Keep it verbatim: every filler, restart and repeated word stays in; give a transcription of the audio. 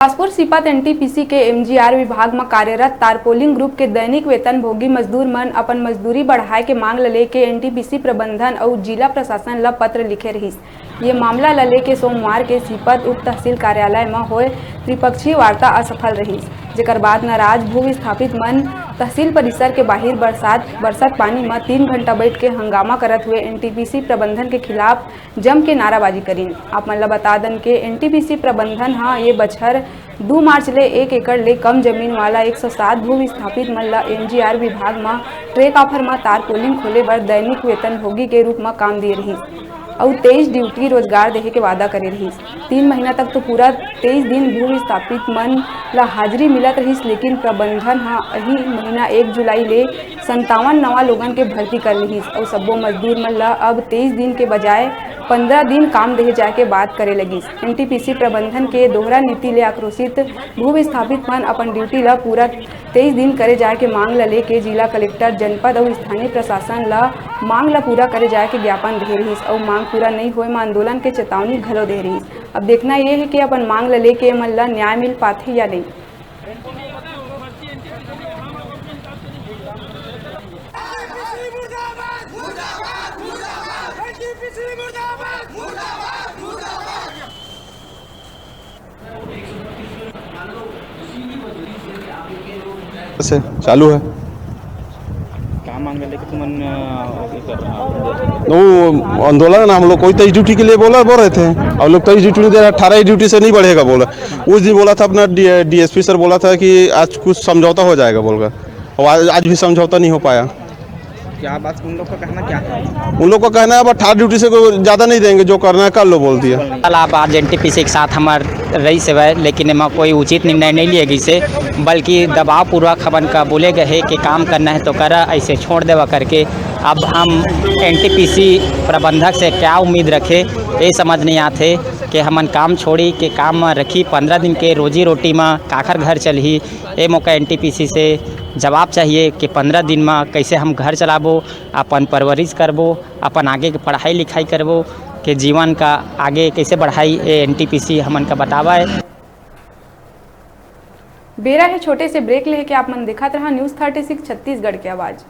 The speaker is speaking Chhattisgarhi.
बिलासपुर सीपत एनटीपीसी के एमजीआर विभाग म कार्यरत तारपोलिंग ग्रुप के दैनिक वेतन भोगी मजदूर मन अपन मजदूरी बढ़ाए के मांग ल लेके एनटीपीसी प्रबंधन अउ जिला प्रशासन ल पत्र लिखे रहिस। ये मामला ल लेके सोमवार के सीपत उप तहसील कार्यालय म होए त्रिपक्षीय वार्ता असफल रहिस, जेकर बाद नाराज भू विस्थापित मन तहसील परिसर के बाहिर बरसात, बरसत पानी म तीन घंटा बैठ के हंगामा करत हुए एनटीपीसी प्रबंधन के खिलाफ जम के नाराबाजी करिन। आप मन ल बता दन के एनटीपीसी प्रबंधन ह ये बछर दू मार्च ले एक एकड़ ले कम जमीन वाला एक सौ सात भू विस्थापित मन ल एमजीआर विभाग म ट्रेक ऑफर म तारपोलिंग खोले बर दैनिक वेतन भोगी के रूप म काम दिए रहिस अउ तेईस ड्यूटी रोजगार देहे के वादा करे रहिस। तीन महीना तक तो पूरा तेईस दिन भू विस्थापित मन ल हाजिरी मिलत रहिस, लेकिन प्रबंधन ह अही महीना एक जुलाई ले संतावन नवा लोगन के भर्ती कर लिहिस अउ सब्बो मजदूर मन ल अब तेईस दिन के बजाय पंद्रह दिन काम देहे जाए के बात करे लगिस। एनटीपीसी प्रबंधन के दोहरा नीति ले आक्रोशित भू विस्थापित मन अपन ड्यूटी ल पूरा तेईस दिन करे जाए के मांग ल लेके जिला कलेक्टर, जनपद अउ स्थानीय प्रशासन ल मांग ल पूरा करे जाए के ज्ञापन दे रिहिस अउ मांग पूरा नइ होए म आंदोलन के चेतावनी घलो दे रिहिस। अब देखना ये हे कि अपन मांग ल लेके मन ल न्याय मिल पाथे या नहीं। से चालू है। क्या मांग लेके तुमन, अ, ये कर रहे हो? वो आंदोलन, हम लोग कोई तेईस ड्यूटी के लिए बोला, बोल रहे थे, और लोग तेईस ड्यूटी नहीं दे रहा, अठारह ड्यूटी से नहीं बढ़ेगा बोला। उस दिन बोला था अपना डी-, डीएसपी सर बोला था कि आज कुछ समझौता हो जाएगा बोलकर, और आज, आज भी समझौता नहीं हो पाया। क्या बात, उन लोग का कहना क्या है? उन लोग का कहना है, अब अठारह ड्यूटी से कोई ज़्यादा नहीं देंगे, जो करना है कर लो, बोल दिया। कल आप आज एनटीपीसी के साथ हमार रईस हवय, लेकिन एमा कोई उचित निर्णय नहीं लिए गइसे, बल्कि दबाव पूर्वक हमन का बोले गए हे कि काम करना है तो करा, ऐसे छोड़ देवा करके। अब हम एनटीपीसी प्रबंधक से क्या उम्मीद रखे, ये समझ नहीं आते कि हमन काम छोड़ी के काम म रखी, पंद्रह दिन के रोजी रोटी म काखर घर चलही। ए मौका एनटीपीसी से जवाब चाहिए कि पंद्रह दिन म कैसे हम घर चलाबो, अपन परवरिश करबो, अपन आगे के पढ़ाई लिखाई करबो, के जीवन का आगे कैसे बढ़ाई, ए एनटीपीसी हमन का बतावा है। बेरा हे छोटे से ब्रेक लेके, आप मन देखत रहा न्यूज़ थर्टी सिक्स छत्तीसगढ़ के आवाज़।